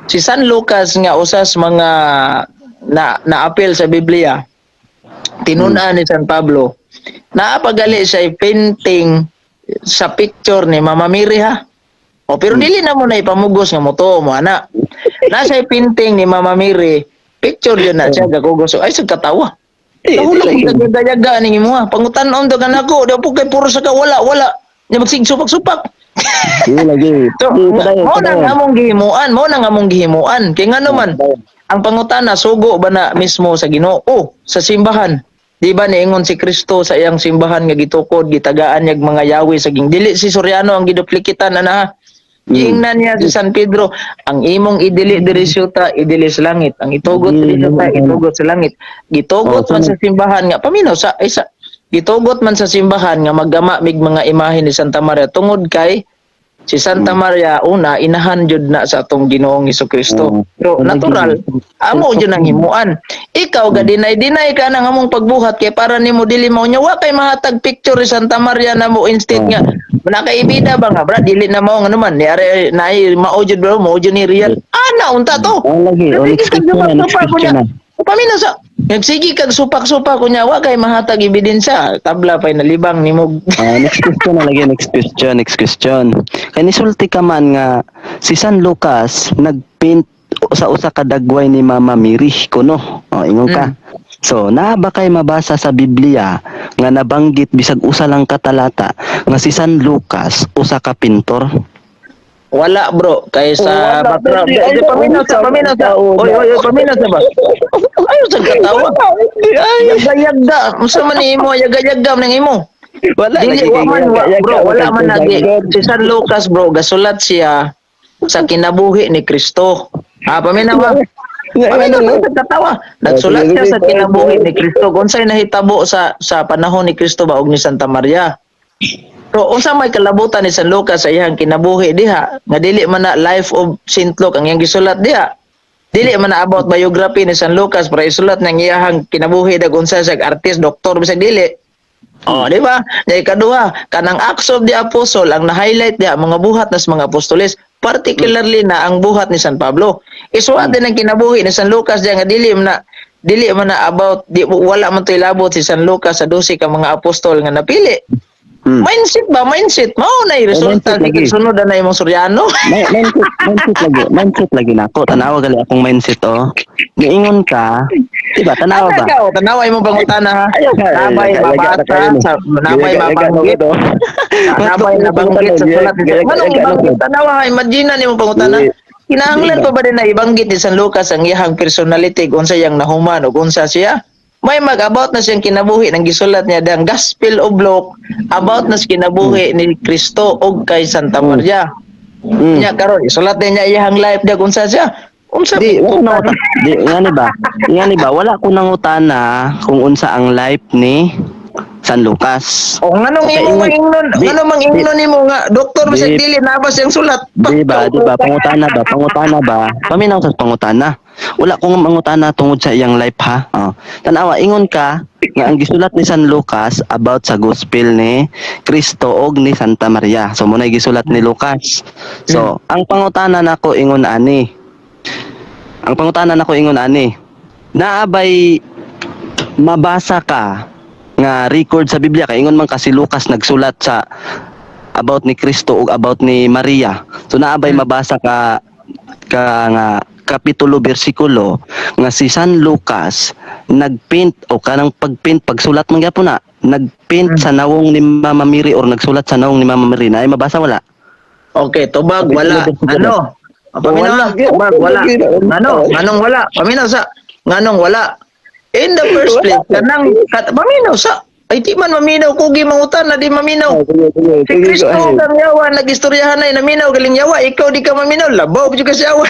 si San Lucas nga usas mga na naapil sa Biblia, tinun-an ni San Pablo. Naapagali siya painting sa picture ni Mama Mary ha. O pero dili na mo na ipamugos nga motuo mo ana. Nasa painting ni Mama Mary, picture yun na siya gakugos. Ay sa katawa. Eh, Nahulog dili mo lagi. nagadayaga ning imo ha. Pangutan-on to kanako, di po kay puro sa ka wala wala. Nya magsig supak-supak. Dili lagi. So, Di, padayon, mao nang padayon. among gihimuan, mao nang among gihimuan. Kay ngano man ang pangutana sugo ba na mismo sa Ginoo sa simbahan? Di ba niingon si Kristo sa iyang simbahan nga gitukod, gitagaan niya mga yawi sa ging dili si Soriano ang giduplikitan ana ha. Giingnan niya si San Pedro, ang imong idili diri syuta, idili sa langit. Ang itugot diri syuta, itugot sa langit. Gitugot Oh, man sa simbahan nga paminaw sa isa. Gitugot man sa simbahan nga maggama mig mga imahe ni Santa Maria tungod kay si Santa Maria una inahan jud na sa atong Ginoong Kristo. Pero natural, amo jud ang himuan. Ikaw ga dinay-dinay ka nang among pagbuhat kay para nimo dili mao nya wa kay mahatag picture ni Santa Maria na mo instead nga nakaibida ba nga bra dili na mao ngano man ni are naay mao jud bro mao jud ni real. Ana unta to. Oh, lagi. Oh, next Nagsige kag question na, next supak-supak question kunya. na. Paminaw sa nagsige kag supak-supak kunya wa kay mahatag ebidensya. Tabla pay nalibang nimo. Ah, next question na lagi, next question, next question. Kay nisulti ka man nga si San Lucas nagpaint sa usa ka dagway ni Mama Mary kuno. O, ingon ka. So, naa ba kay mabasa sa Biblia nga nabanggit bisag usa lang ka talata nga si San Lucas usa ka pintor? Wala bro, kay sa Wala, background. di, Di, ay, di, paminaw sa, paminaw sa. Oy, oy, oy, paminaw sa ba? Ayo sa katawa. Yaga-yaga. Unsa man ni imo, yaga-yaga man ang imo. Wala Dili lagi wa kay man wa, yaga-yaga, bro, wala man lagi. Si San Lucas bro, gasulat siya sa kinabuhi ni Kristo. Ah, paminaw ha. Paminaw sa katawa. Nagsulat siya sa kinabuhi ni Kristo. Kung unsay nahitabo sa panahon ni Kristo ba og ni Santa Maria. So unsa may kalabutan ni San Lucas sa iyang kinabuhi diha nga dili man na life of Saint Luke ang iyang gisulat diha. Dili man na about biography ni San Lucas para isulat nang iyang kinabuhi dag unsa siya artist, doktor bisag dili. Oh, di ba? Nya ikaduha, kanang Acts of the Apostle ang na-highlight diha mga buhat nas mga apostoles, particularly na ang buhat ni San Pablo. Isuwat din ang kinabuhi ni San Lucas diha nga dili man na about di, wala man to'y labot si San Lucas sa 12 ka mga apostol nga napili. Mindset ba? Mindset. Mao na yung resulta. Mindset lagi. Sunod na imong Suryano. Mindset lagi, mindset lagi nako. Tanawa gali akong mindset oh. Giingon ka, di ba? Tanawa Ana ba? ka, oh, tanawa imong pangutana ha. Ayaw ka, Nabay yaga- yaga- mabasa kayo, no? sa nabay Yaga- yaga- mabanggit. yaga- Nabay nabanggit sa sulat. Manong ibanggit tanawa ha, imagine na nimong pangutana. Di. Kinahanglan Di pa ba din na ibanggit ni San Lucas ang iyahang personality kung unsa iyang nahuman o kung unsa siya? May mag-about na siyang kinabuhi ng gisulat niya dang Gospel of Luke about na sa kinabuhi ni Kristo og kay Santa Maria. Nya karon isulat din niya iyahang life dia kung unsa siya. Unsa Di, wala na di, nga ni ba? Nga ni ba? Wala ko nangutana kung unsa ang life ni San Lucas. O nganong Okay, imo mangingnon, nganong mangingnon nimo nga doktor bisag dili nabas siyang sulat. Di ba? Di ba? Pangutana ba? Pangutana ba? Paminaw sa pangutana. Wala kong mangutana tungod sa iyang life ha. Oh. Tanawa ingon ka nga ang gisulat ni San Lucas about sa gospel ni Kristo og ni Santa Maria. So mo na gisulat ni Lucas. So, ang pangutana nako ingon ani. Ang pangutana nako ingon ani. Naa bay mabasa ka nga record sa Biblia kay ingon man ka si Lucas nagsulat sa about ni Kristo ug about ni Maria. So naa bay mabasa ka ka nga kapitulo, bersikulo nga si San Lucas nagpaint o kanang pagpaint, pagsulat man gyapon na, nagpaint sa nawong ni Mama Mary or nagsulat sa nawong ni Mama Mary? Na ay mabasa, wala? Okay, tubag, wala. Kapitulo, bersikulo. Ano? Paminaw, Wala. tubag, wala. Ano? Nganong wala? Paminaw sa nganong wala? In the first place, kanang paminaw sa, ay, di man maminaw, kugi mangutan na di maminaw. Si Kristo kang yawa nagistoryahan ay naminaw galing yawa, ikaw di ka maminaw, labaw jud ka sa yawa.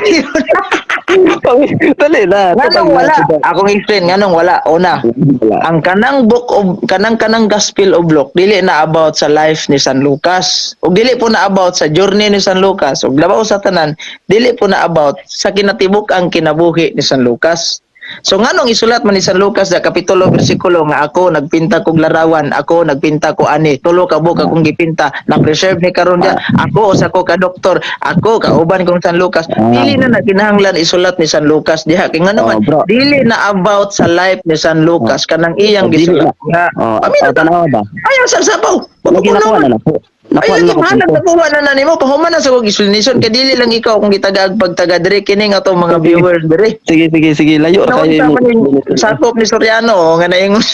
Dali na. Nganong wala? Akong explain nganong wala. Una, Wala. Ang kanang book of kanang kanang Gospel of Luke dili na about sa life ni San Lucas ug dili po na about sa journey ni San Lucas, ug labaw sa tanan, dili po na about sa kinatibuk ang kinabuhi ni San Lucas. So nganong isulat man ni San Lucas sa kapitulo, bersikulo nga ako nagpinta kog larawan, ako nagpinta ko ani, tulo ka buok akong gipinta, na preserve ni karon dia, ako usa ko ka doktor, ako kauban kong San Lucas? Dili na kinahanglan isulat ni San Lucas diha kay ngano man Oh, bro. dili na about sa life ni San Lucas kanang iyang Oh, dili gisulat. na. Nga, Oh, Paminaw oh, tanawa ba? Ayaw sa sabaw. Lagi nakuha na na po. Ay, Nakuha na lagi ko mahanap, punto. nakuha na na nimo. Pahuman na sa kong explanation kay dili lang ikaw akong gitagaag pagtaga diri, kini nga atong mga viewers diri. Sige, sige, sige. Layo ra kayo Naunsa mo. man yung sakop ni Soriano, oh, nga naingon.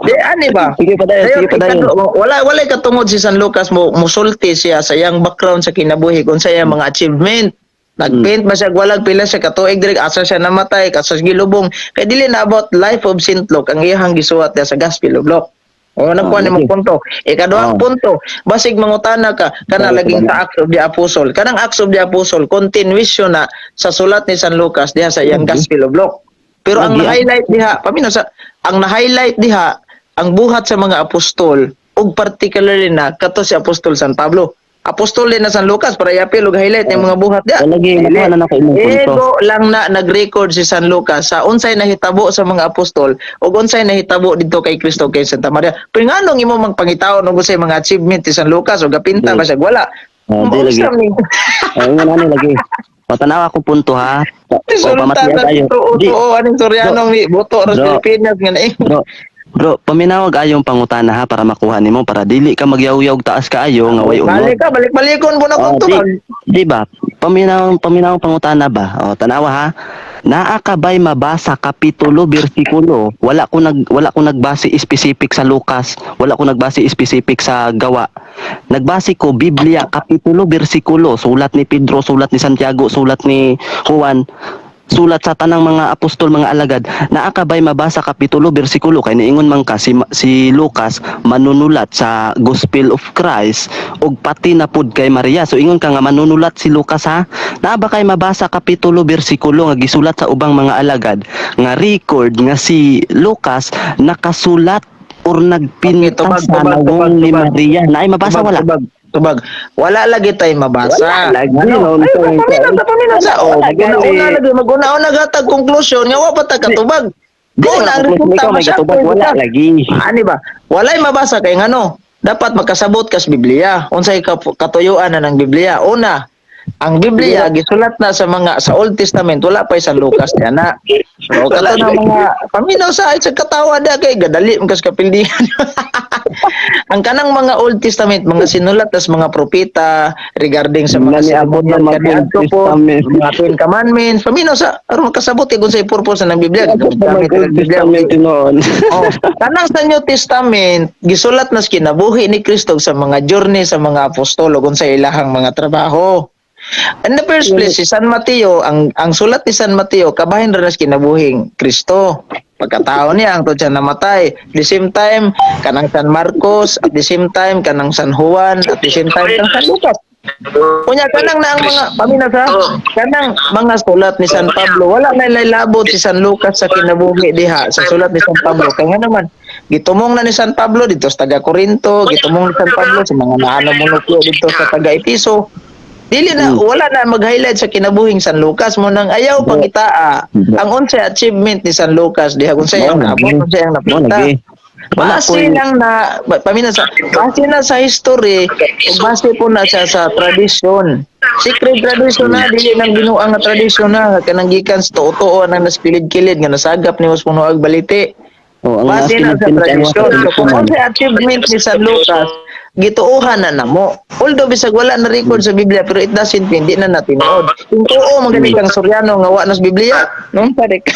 Di ani ba? Sige pa dayon, Dayon, sige pa dayon. Wala wala katungod si San Lucas mo musulti siya sa iyang background sa kinabuhi kung sa iyang mga achievement. Nagpaint ba siya, walag pila siya katuig diri, asa siya namatay, asa siya gilubong. Kay dili na about life of Saint Luke ang iyang gisuwat diya sa Gospel of Luke. O nakuha nimo punto. Ikaduhang punto, basig mangutana ka kana laging sa Acts of the Apostle. Kanang Acts of the Apostle continuation na sa sulat ni San Lucas diha sa iyang Gospel of Luke. Pero ang Lagi, ah. na-highlight diha, paminaw sa, ang na-highlight diha ang buhat sa mga apostol ug particularly na kato si Apostol San Pablo. Apostol din na San Lucas para yapil ug highlight yung mga buhat diha. Wala lagi, nakuha na nako imong punto. Ego lang na nag-record si San Lucas sa unsay nahitabo sa mga apostol ug unsay nahitabo didto kay Kristo, kay Santa Maria. Pero nganong imo magpangitaon og unsay mga achievement ni San Lucas ug gapinta Di. ba siya? Wala. Oh, di lagi. Mausam ni. Oh, ingon ani lagi. O, tanawa ko punto ha. O, Sultan pamatian na tayo. totoo, Di, totoo, aning Soriano ni boto ra Bro. Pilipinas nga na. Bro, bro, paminawag ayong pangutana ha para makuha nimo, para dili ka magyaw-yaw taas kaayo nga way unod. Balik ka, balik-balikon po na Oh, kung di, tubag. di ba? Paminaw, paminaw pangutana ba? O, tanawa ha. Naa ka ba'y mabasa kapitulo, bersikulo? Wala ko nagbase specific sa Lucas, wala ko nagbase specific sa Gawa. Nagbase ko Biblia, kapitulo, bersikulo, sulat ni Pedro, sulat ni Santiago, sulat ni Juan, sulat sa tanang mga apostol, mga alagad. Naa ka ba'y mabasa kapitulo, bersikulo kay niingon man ka si Lucas manunulat sa Gospel of Christ ug pati na pud kay Maria. So ingon ka nga manunulat si Lucas ha. Naa ba kay mabasa kapitulo, bersikulo nga gisulat sa ubang mga alagad nga record nga si Lucas nakasulat or nagpinta Okay, tubag, sa tubag, nawong tubag, ni tubag. Maria? Naay mabasa, Tubag, wala? tubag, tubag. Wala lagi tayo mabasa. Wala lagi, Ano? no? Ay, paminaw sa, paminaw sa. Oh, Wala maguna-una gali. lagi, maguna-una gatag conclusion nga wa pa ta katubag. Di Kung na ang conclusion resulta ikaw may masyado katubag, wala lagi. Ani ba? Walay mabasa kay ngano? Dapat makasabot kas Biblia. Unsay katuyuan na ng Biblia? Una, ang Biblia gisulat na sa mga sa Old Testament, wala pa sa Lucas niya na. So kato na mga paminaw sa ay sa katawa da kay gadali man kas kapildihan. Ang kanang mga Old Testament, mga sinulat tas mga propeta regarding sa mga Nani abot na seremonyal mag Old kaniadto po, Testament. mga Ten Commandments. Paminaw sa aron makasabot kay kung sa purpose na ng Biblia. Abot na Gamit mag Old ng Biblia. Testament noon. Oh, kanang sa New Testament, gisulat na sa kinabuhi ni Kristo sa mga journey sa mga apostol ug sa ilahang mga trabaho. In the first place, si San Mateo, ang sulat ni San Mateo, kabahin ra na sa kinabuhing Kristo. Pagkatao niya, ang siya namatay. At the same time, kanang San Marcos, at the same time, kanang San Juan, at the same time, kanang San Lucas. Unya kanang na ang mga paminaw sa kanang mga sulat ni San Pablo, wala na labot si San Lucas sa kinabuhi diha sa sulat ni San Pablo kay nga naman gitumong na ni San Pablo dito sa taga Corinto, gitumong ni San Pablo sa mga naano monoplo dito sa taga Episo. Dili na wala na mag-highlight sa kinabuhing San Lucas mo nang ayaw pangitaa ang unsay achievement ni San Lucas diha, kung sa iyang Mo naabot, lagi. unsay ang Mo napinta. lagi. Wala Base ko'y lang na pamina sa base na sa history ug base po na siya sa tradisyon. Secret tradition na dili nang binuang nga tradisyon na kanang gikan sa tuo-tuo nang naspilid-kilid nga nasagap ni mas puno ag balite. Oh, ang Base na sa naspilid-kilid tradisyon. sa So, kung tradisyon. unsay achievement ni San Lucas, gituohan na namo. Although bisag wala na record sa Biblia, pero it doesn't mean di na natinood. Kung tuo man gani kang Soriano nga wa na sa Biblia, nung parik.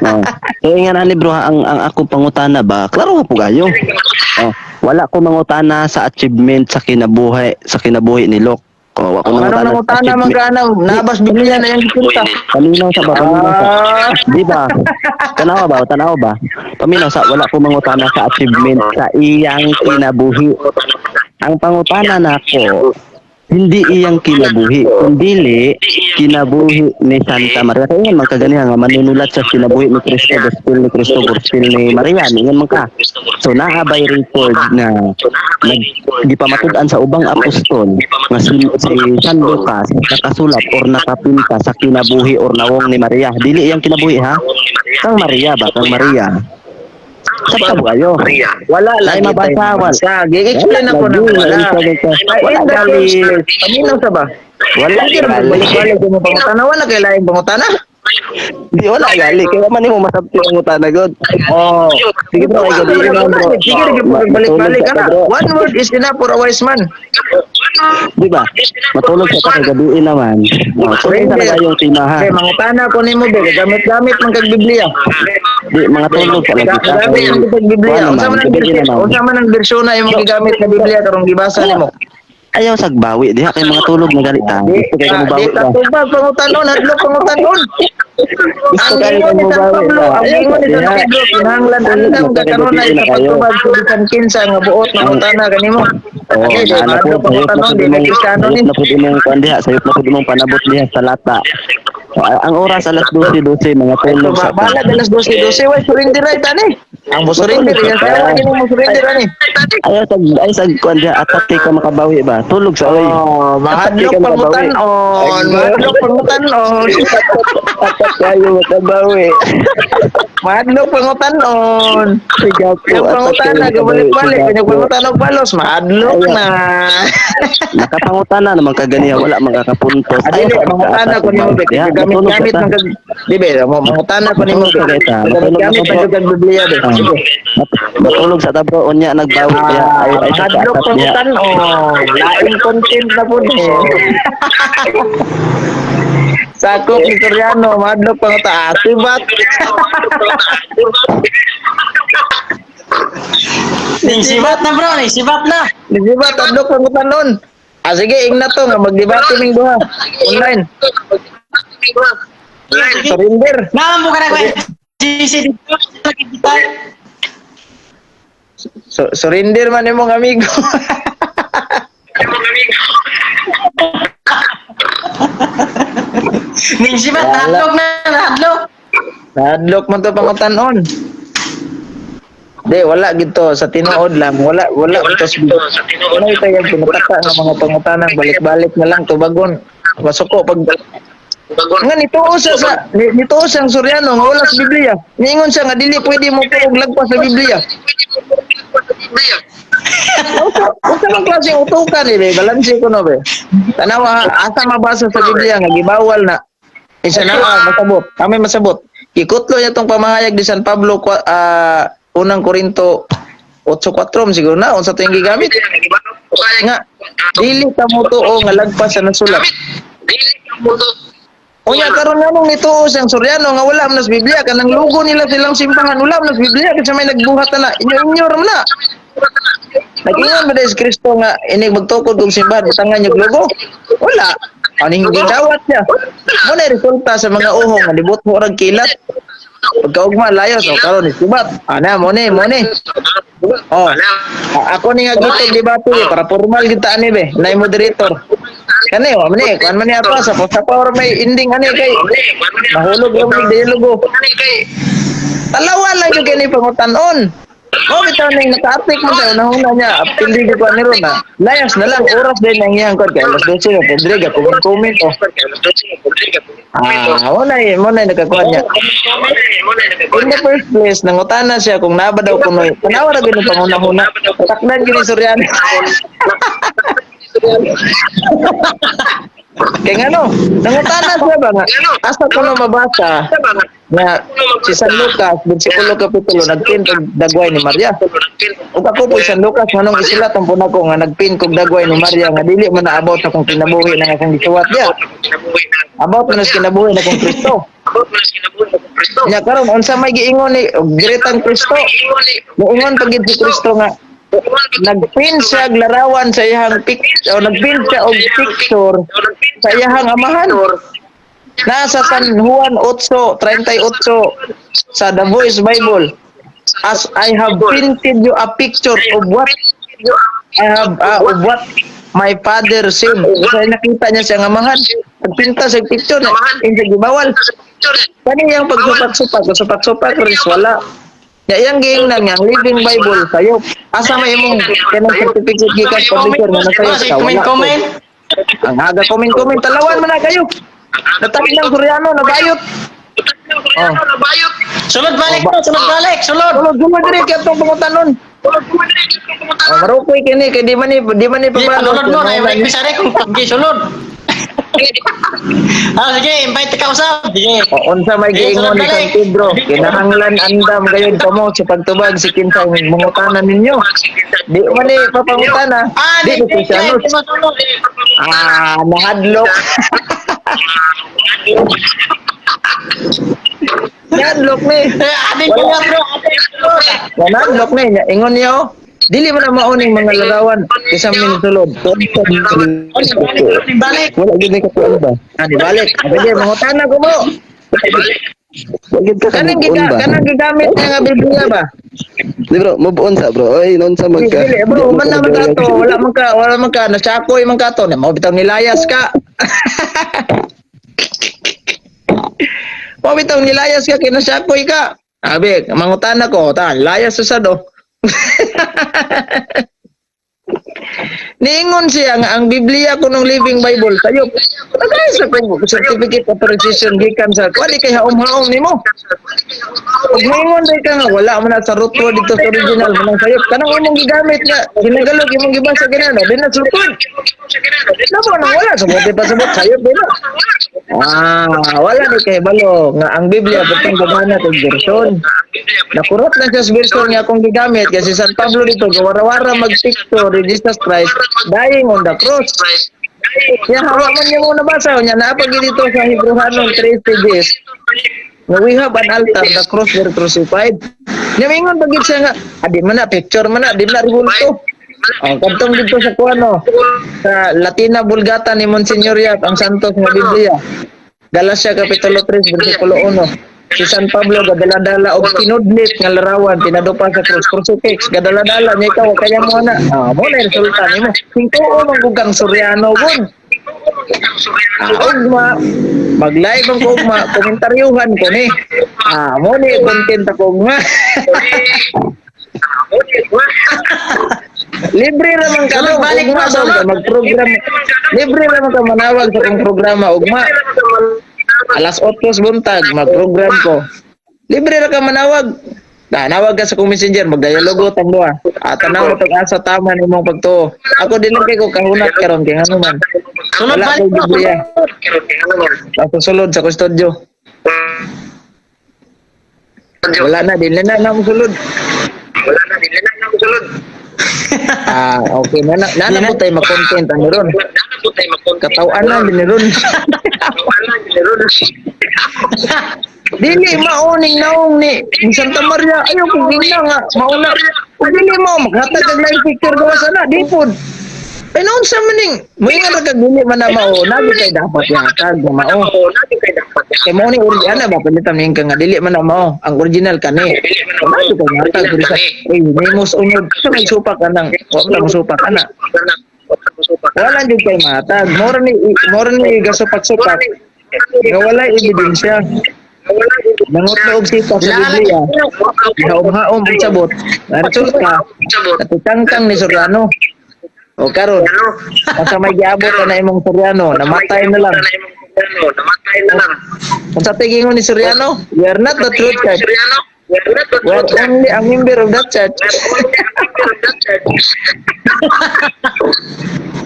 Oh. So nga na bro, ang ako pangutana ba? Klaro nga po kayo. Oh, wala ko mangutana sa achievement sa kinabuhi ni Lok. Oh, wa ko Ano nangutana sa nangutana man achievement. ka na nabas Biblia na yung gipunta. Paminaw sa ba? Paminaw sa. Ah. Di ba? Tanaw ba? Tanaw ba? Paminaw sa wala ko mangutana sa achievement sa iyang kinabuhi. Ang pangutana nako, hindi iyang kinabuhi, kundili kinabuhi ni Santa Maria. Kaya man kaganiha nga manunulat sa kinabuhi ni Kristo, gospel ni Kristo, gospel ni Maria, ningon man ka. So naa bay record na nag gipamatud-an sa ubang apostol nga si San Lucas nakasulat or nakapinta sa kinabuhi or nawong ni Maria. Dili iyang kinabuhi ha. Kang Maria ba? Kang Maria. Sabta mo kayo. Wala Ay, lagi mabasa, tayo wala. mabasa. Gi-explain ako na wala. Ay, Wala in the gali. first place, paminaw sa ba? Wala Hindi ra gali. balik-balik mo pangutana. Wala kay laing pangutana. Di wala gali. Kaya man nimo masabti ang utana god. Oh. Sige bro, ay gabi naman bro. Sige, sige, balik-balik ka na. Bro. One word is enough for a wise man. Di ba? Matulog sa ta kay gabi naman. Oh, tuloy talaga yung tema ha. Okay, mangutana ko nimo be, gamit-gamit man kag Biblia. Di mga tulog sa lagi ta. Gamit man kag Biblia. Kuan Unsa man naman, ang gabi bersyon? naman. Unsa man ang bersyon na imong gigamit na Biblia karong gibasa nimo? Ayaw sagbawi diha kay mga tulog na ganita. Di, Gusto kay ah, mo di bawi ba? tatubag pangutanon, hadlok pangutanon. Gusto Ang kayo ingon ni mo San bawi Pablo, ba? ang Ayaw ingon ni San diha. Pablo, kinahanglan andam ka kanunay Gabi sa na kayo. pagtubag sa bisan kinsa nga buot mangutana kanimo. Oh, Okay, na na po, hadlok sayop na pangutanon, pud di na imong Kristiyano sayop ni. na pud imong kuan diha, sayop na pud imong panabot diha sa lata. Oh, ang oras alas 12:12 mga tulog sa ta. Balag alas 12:12, way surrender right ani. Ang mo surrender, yan kaya lagi mo surrender ani. Ayaw sag ay sag kuan diha atat kay ka makabawi ba? Tulog sa oy. Oh, mahadlok Atat kay ka makabawi. pangutanon, mahadlok pangutanon. Atat kayo makabawi. Mahadlok pangutanon. Siga po, Yung atat kayo pangutana, makabawi. gabalik-balik, Siga yung po. pangutana og balos, mahadlok Ayaw. na. Nakapangutana naman kaganiha wala man kakapuntos. Adili, Ayaw, mangutana ko nimo be, Diha, gamit matulog sa gamit ta. man kag di be, mo mangutana ko nimo Matulog sa kita. gamit Matulog na gamit ko, man bro. kag Biblia be. Ah. Sige. Matulog sa tabro unya nagbawi diha ay Ah, ay sa mahadlok atat diha. pangutanon. Laing content na pud eh. Sakop ni Soriano, mahadlok pangutana. Ah, sibat. Nisibat na bro, nisibat na. Sibat, hadlok pangutanon. Ah, sige, ingna to nga magdebate ning duha online. Sige. Surrender. Naman mo ka na ko. GC dito. Kita. So, surrender man imong amigo. Nisibat, Wala. nahadlok na, nahadlok. Nahadlok man to pangutanon. Di, wala gito sa tinuod lang. Wala wala gito sa wala ito yung pinataka ng mga pangutanang balik-balik na lang tubagon. Masuko pag nga nituo siya sa nituo siyang Suryano nga wala sa Biblia. Niingon siya nga dili pwede mo og lagpas sa Biblia. Unsa man klaseng utukan ni be? Balanse ko no be. Tanawa ha, asa mabasa sa Biblia nga gibawal na isa na ah, masabot. Kami masabot. Gikutlo niya tong pamahayag ni San Pablo unang Korinto 8:4 siguro na unsa to yung gigamit nga dili ka mo tuo nga lagpas sa nasulat. Unya karon nga nung nituo siyang Suryano nga wala man sa Biblia kanang logo nila silang simbahan wala man sa Biblia kasi may nagbuhat na inyo-inyo ra man na. Nag-ingon ba dahil si Kristo nga inig magtukod kong simbahan butangan yung logo? Wala. Aning gidawat niya. Mo na resulta sa mga uhong nga libot mo rag kilat. Pagkaugma layos o karon ni subat. Ana mo ni mo ni. Oh. Ako ni nga gitog debate eh, para formal gid ta ani be, nay moderator. Kani wa man ni, kuan man ni ato sa sa power may ending ani kay mahulog ra man dialogo. Talawa lang yung kini pangutanon. Mo bitaw ning naka-apik man tayo nahuna niya apil di ko ni ron na. Layas na lang oras din ang iyang kod kay alas 12 na podre ga comment comment oh. Ah, mo na nakakuha niya. In the first place, nangutana siya kung naa ba daw kunoy. Tanawa ra gyud ang panguna-huna. Takdan gyud ni Soriano. Kaya ngano, nangutana siya ba nga, asa ko na mabasa nga si San Lucas, versikulo kapitulo, nagpin og dagway ni Maria. Ug ako po San Lucas, nganong isulat ang puna ko nga nagpin kog dagway ni Maria nga dili man naabot sa akong kinabuhi na akong gisuwat niya. About man sa kinabuhi na akong Kristo. Nya karon unsa may giingon ni og diretang Kristo? Moingon pag gid si Kristo nga nagpin siya og larawan sa iyang picture, o nagpin siya og picture sa iyang amahan. Nasa San Juan 8:38 sa The Voice Bible. "As I have painted you a picture of what I have of what my father seen." Sa nakita niya siyang amahan. Nagpinta sa picture na insa gibawal. Kani iyang pagsupak-supak, supak-supak ris wala. Ya iyang giingnan nga ang Living Bible sayop. Asa may imong kanang certificate gikan publisher nga nasayop ka? Comment, Wala ko. Comment. Ang haga comment comment, talawan man na kayo. Nataglang Koreano nabayot. Oh. Sulod balik bro, sulod balik, sulod. Sulod sulod diri kay atong pangutanon. Oh, marukoy kini kay di man ni Sige, pabalo. panulod mo, na invite bisari kung sige, sulod. Ah, sige, invite ka usab. Sige. O, unsa may Sige, giingon sulod ni San balik. Pedro, kinahanglan andam gayud kamo sa pagtubag si kinsay mangutana ninyo. Di man ni papangutana. Ah, Di di, ni di, di, Kristiyanos. di, sulod. Ah, nahadlok. Nahadlok ni. Eh, adi ko nga bro, adi sulod. Nahadlok ni. Ingon niya oh. Dili man na mauning mga larawan isa min sulod. Balik, balik. Wala gid ni kakuan ba? Ah, di balik. Sige, mangutana ko mo. Wala gid ka Kanang ka-move on giga, ba? kanang gigamit niya nga Biblia ba? Di bro, move on sa bro. Oy, noon sa magka. Dili bro, Di man naman ka ka to, wala man ka, nasakoy man ka to, na mao bitaw nilayas ka. Mao bitaw nilayas ka kay nasakoy ka. Abi, mangutana ko, ta, layas sa sad oh. Niingon siya nga ang Biblia ko ng Living Bible sayop. Nagay sa kong certificate of authorization gikan sa wali kay haom-haom nimo. Ug moingon day ka nga wala man na sa root word dito sa original manang sayop. Kanang imong gigamit nga ginagalog imong gibasa ginano di na sulod. Namo na wala sa bote pa sabot sayop di na. Ah, wala ni kay balo nga ang Biblia butang gabana kag version. Nakurot lang siya sa version nga akong gigamit kasi San Pablo dito gawarawara magpicture ni Jesus Christ dying on the cross. Kaya hawa man niya mo nabasa niya naa pag dito sa Hebrehanon 3 pages nga we have an altar, the cross were crucified. Nya mingon pagid siya nga adi man na picture man na di man na rebulto. Oh, kadtong dito sa kuano sa Latina Vulgata ni Monsignor Yap ang Santos nga Biblia. Galacia kapitulo 3 versikulo 1. Si San Pablo gadala-dala og tinudlit nga larawan pinadupa sa krus, crucifix gadala-dala niya ikaw kaya mo na. Ah, mo na resulta nimo. Singko man gud kang Soriano gud. Ah, ugma mag-live ang ko ugma, komentaryuhan ko ni. Ah, mo ni content ako ugma. Libre ra man ka Sulod, balik ugma mo, daw sulod. ka mag-program. Libre ra man ka manawag sa akong programa ugma. Alas 8 sa buntag mag-program ko. Libre ra ka manawag. Na, nawag ka sa akong messenger, magdialogo tang duha. Ah, tanaw mo tag asa tama nimong pagtuo. Ako din lang kay ko kahunat karon kay ngano man. Sulod Wala balik ko'y bro, Biblia. sulod. Sa sulod sa kustodyo. Wala na, din na na mo sulod. Ah, okay na na na po tayo mag-content ano ron. Katawan na din ron. Dili mauning naong ni Santa Maria ayo kung gina nga mauna. Kung dili mo maghatag kag live picture gawas ana di pod. Ay noon sa maning moingon ra kag dili man na mao, nabi kay dapat yatag nga mao. Kay mao ni original ba pilitan ning ka nga dili man na mao, ang original kani. Nabi kay yatag dili sa ay nemos unod sa may supak kanang wa man mo supak ana. Wala jud kay matag. Mora ni gasupak-supak nga walay ebidensya. Nangutlo og sita sa Biblia. Haom-haom ang sabot. Ang resulta, natitangtang ni Soriano. O karon, asa may giabot na imong Soriano, namatay na lang. Kung sa tingin ni Soriano, "We are not the true church. We are only a member of that church."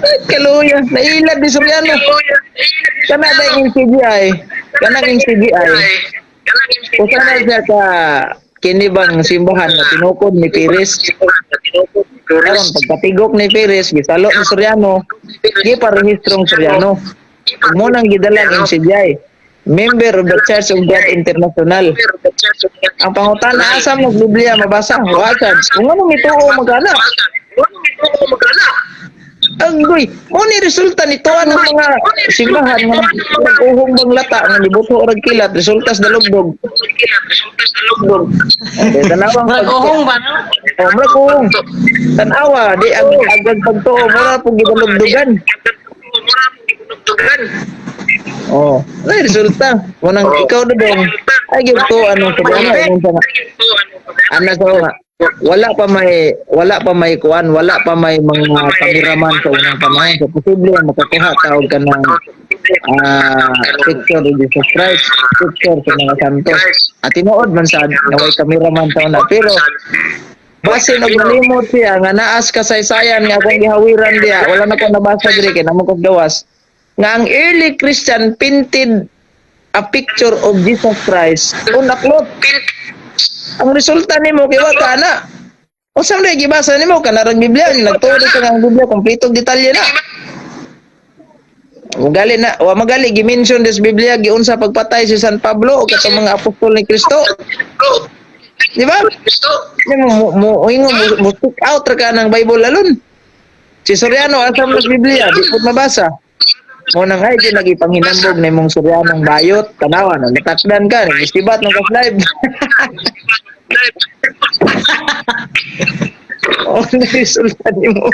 Ay, kaluya, nailad ni Soriano. Kana na yung CGI. Kana yung CGI. Kung sana siya ka kini bang simbahan na tinukod ni Perez. Karon pagkatigok ni Perez, gisalo ni Soriano, gi parehistrong Soriano. Ug mo nang gidala ang MCGI. Member of the Church of God International. Ang pangutana, asa mo Biblia mabasa? Wa sad. Kung ano mituo magana? Agoy, mo ni resulta nito ang mga simbahan nga nag-uhong bang lata nga nibuto og kilat, resulta sa dalugdog. Okay, tanawang Murag uhong ba, no? Oh, murag uhong. Tanawa, di ang agad pagtuo mura pug gidalugdogan. Oh, ano yung resulta? Munang ikaw dodong ay gyud to anong sabi ano ingon sa ana sa nga wala pa may kuan, wala pa may mga kameraman sa unang panahon, so posible ang makakuha ta og kanang picture of Jesus Christ, picture sa mga santos, at tinuod man sad nga way kameraman sa una, pero basin og nalimot siya nga naas kasaysayan nga akong gihawiran diha, wala na ko nabasa diri kay namo kog gawas, nga ang early Christian painted a picture of Jesus Christ on a cloth. Ang resulta nimo kay wa ka na. Unsa man gibasa nimo kanarang Biblia, nagtuo ka nga ang Biblia kompletong detalye na. Magali na, wa magali gi-mention des Biblia giunsa pagpatay si San Pablo o katong mga apostol ni Kristo. Di ba? Di mo mo ingon mo stick out ra ka ng Bible alone. Si Soriano, asa mo sa Biblia, di pud mabasa. Mo nang ay di lagi panghinambog na imong Sorianong bayot, tanawa na natakdan ka, nagsibat nung kas live. Oh, na resulta nimo.